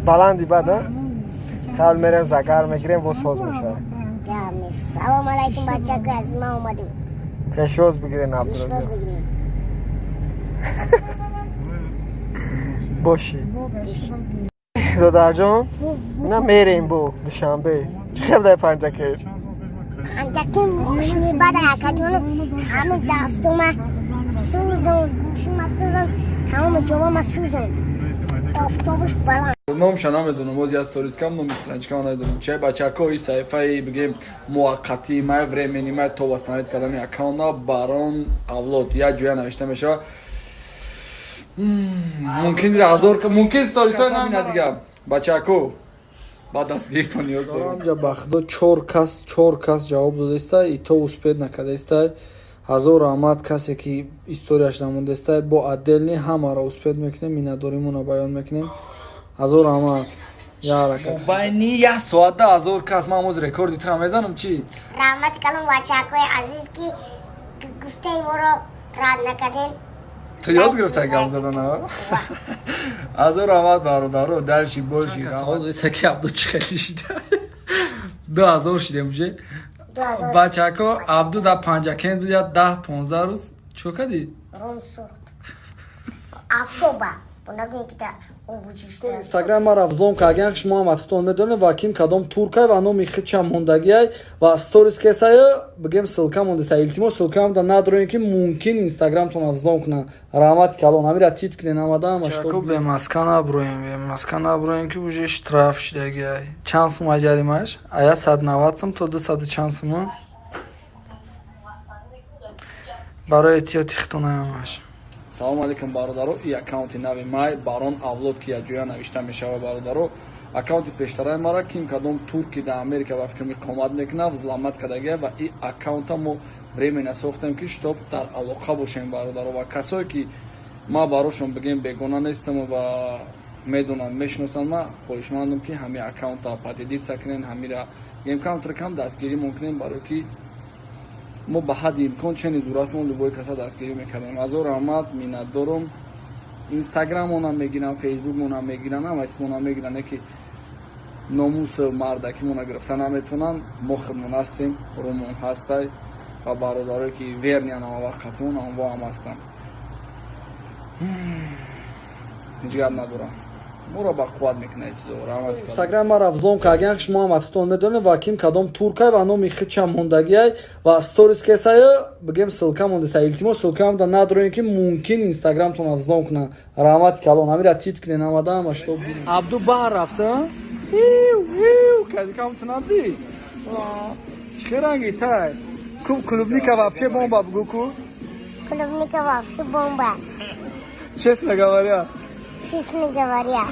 Баланди бад, а? Қабл мерем, загар мегирем, боз соз мешавад. Салом алайкум, бачако, аз ма омадем. Пешвоз бигирен. Пешвоз Абдуразиқ. бигирем. Бошӣ, додарҷон, на мерем бо Душанбе. Чӣ хел дай Панҷакент? Панҷакент мошини бада, акаҷону, ҳами дастума сӯзон, гӯшима сӯзон, тамоми ҷомама сӯзон, офтобуш баланд. Номша намедонам, ози аз сторискам номи страничкама намедонам. Чай, бачако, и саҳифаи, бигем, муваққатӣ май, временный май, то восстановить кардани аккаунта Барон Авлод як ҷоя навишта мешавад. Мумкин ҳазор, мумкин сторисҳои набина дига. Бачако, ба дастгиритон ниёз дорам. Ҷа, ба худо, чор кас, чор кас ҷавоб додаиста и то успеть накардаиста. Ҳазор раҳмат, касе ки историяш намондаиста. Бо отдельный ҳамаро успеть мекунем, миннатдоримонро баён мекунем. Ҳазор раҳмат, я ҳаракат. Байни як соата 1000 кас, ман ҳоз рекорди тура мезанам, чӣ? Раҳмати калон, бачакои азиз, ки гуфтаи моро рад накардем. Ту ёд гирифта гап задана. Ҳазор раҳмат, бародаро, дальше больше. Савол додаиста, ки Абду чӣ хеле шида. 2000 шидем уже. 2000. Бачако, Абду дар Панҷакент буд я 10-15 рӯз. Чо кардӣ? Ром сӯхт афтоба, нагӯе ки та обучишта. Инстаграм мара взлом кардан, шумо ҳам худтон медонед, ва ким кадом туркай ва номи хичам мондагиай ва сторис кесая, бигем, ссылка мондеса. Илтимос, ссылкаам да надроем, ки мумкин инстаграмтон взлом кунад. Раҳмати калон, ҳамира тит кунен ҳамада ҳама. Чако, бемаска наброем, бемаска наброем, ки уже штраф шидагиай. Чанд сума ҷаримаш? Ая 190 сум то 200 чанд сума. Барои эҳтиёти хитонаямаш. Салому алейкум, бародаро. И аккаунти нави май, Барон Авлод, ки якҷоя навишта мешавад, бародаро. Аккаунти пештараи мара ким кадом турки дар Америка ба фикрам иқомат мекунад, взломать кардагия ва и аккаунта мо временно сохтем, ки чтоб дар алоқа бошем, бародаро, ва касое ки ма барошон, бигем, бегона нестам ва медонанд, мешиносанд ма, хоҳишмандам, ки ҳамин аккаунта поделиться кунен, ҳамира, бигем, камтар кам дастгиримон кунем, барое ки мо ба ҳадди имкон чени зурастмон любой каса дастгирӣ мекардем. Ҳазор раҳмат, миннатдорум. Инстаграмонам мегирам, фейсбукмонам мегирам, ҳама чизмонам мегирам, не ки номусу мардакимона гирифта наметавонанд. Мо худмон ҳастем, румон ҳастай ва бародарое ки верный ан ҳама вақт қатимон, ҳамво ҳам ҳастанд. Ҳеҷ гап надорам, моро ба қувват мекунад чизо. Раҳмати калон. Инстаграм мара взлом кардан, шумо ҳам худтон медонед, ва ким кадом туркай ва номи хичам мондагиай ва сторис кесая, бигем, ссылка мондеса. Илтимос, ссылкаам да надроем, ки мумкин инстаграмтон взлом кунад. Раҳмати калон, ҳамира тит кунен ҳамада ҳама, чтоб Абду баҳр рафта кадикам тунабди. Чӣ ранги тай куб, клубника вообще бомба, бугу ку. Клубника вообще бомба. Честно говоря. Честно говоря.